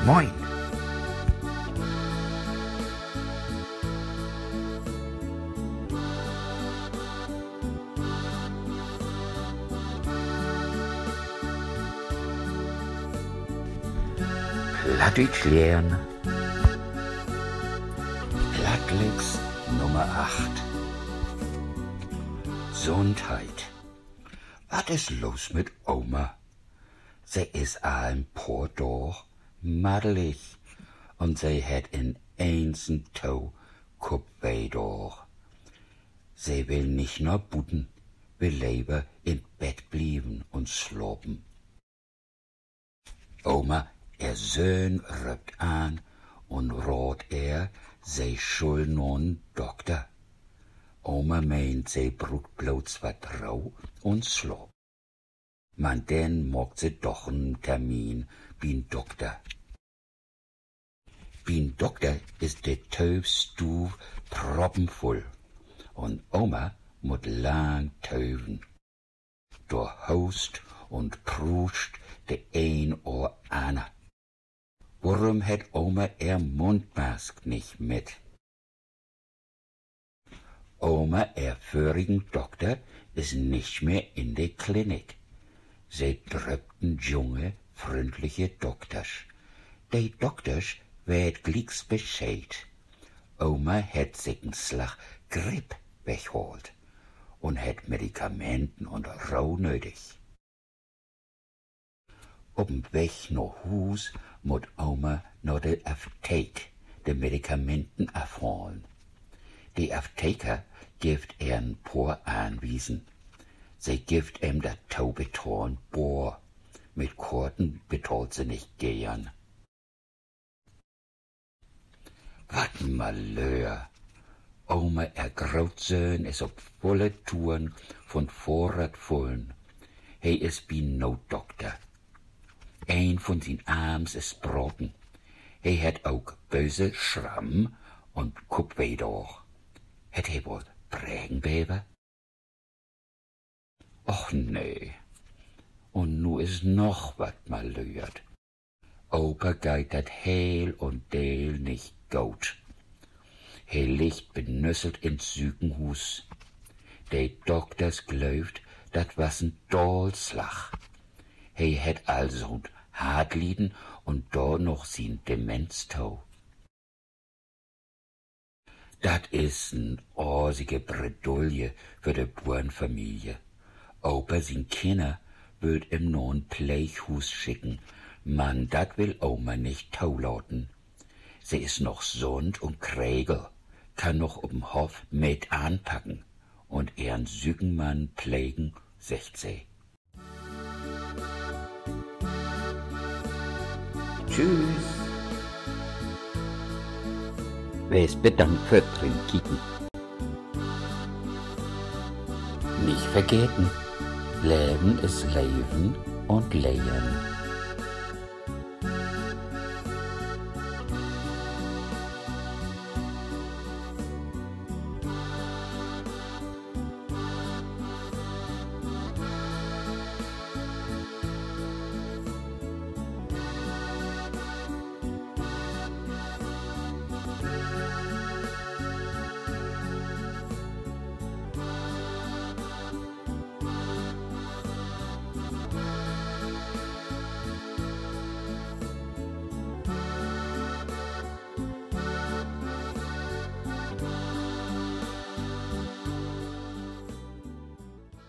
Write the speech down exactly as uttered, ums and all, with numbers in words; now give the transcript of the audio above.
Moin! Plattdüütsch lehren. Plattlex Nummer acht. Sundheit. Wat is los mit Oma? Se is al en poor Daag maddelig un se hett in eens to Koppwehdaag. Se will nich na buten, will lever in't Bett blieven un slapen. Oma ehr Söhn röppt an un raadt ehr, se schull na'n Dokter. Oma meent, se bruukt blots wat Roh un Slaap. Man denn maakt se doch en Termin bi'n Dokter. Bi'n Dokter is de Töövstuuv proppenvull un Oma mutt lang töven. Dor hoost un pruust de een or anner. Worüm hett Oma ehr Mundmask nich mit? Oma ehr vörigen Dokter is nich mehr in de Klinik. Se dröppt en junge, fründliche Doktersch. De Doktersch weet glieks Bescheed. Oma hett sik en Slag Gripp weghaalt un hett Medikamenten un Roh nödig. Op en Weg na Huus mutt Oma na de Aftheek, de Medikamenten afhalen. De Aftheker gifft ehr en poor Anwiesen. Se gifft em dat Tobetahlen boor. Mit Korten betahlt se nich geern. Wat en Malöör! Oma ehr Grootsöhn is op vulle Touren vun't Fohrrad fullen. He is bi'n Nootdokter. Een vun sien Arms is braken. He hett ok böse Schramm un Koppwehdaag. Hett he woll Bregenbever? Och nee. Un nu is noch wat malöört. Opa geiht dat heel un deel nich goot. He liggt benüsselt in't Sükenhuus. De Dokters glöövt, dat was en Daalslag. He hett al so'n Hartlieden un dor noch sien Demenz to. Dat is en aasige Bredouille för de Buernfamilie. Opa sien Kinner wüllt em na en Pleeghuus schicken, man dat will Oma nich tolaten. Se is noch sund un kregel, kann noch op 'n Hoff mit anpacken un ehren süken Mann plegen, seggt se. Tschüss. Wees bedankt för't Rinkieken. Nich vergeten: Leven is leven un lehren.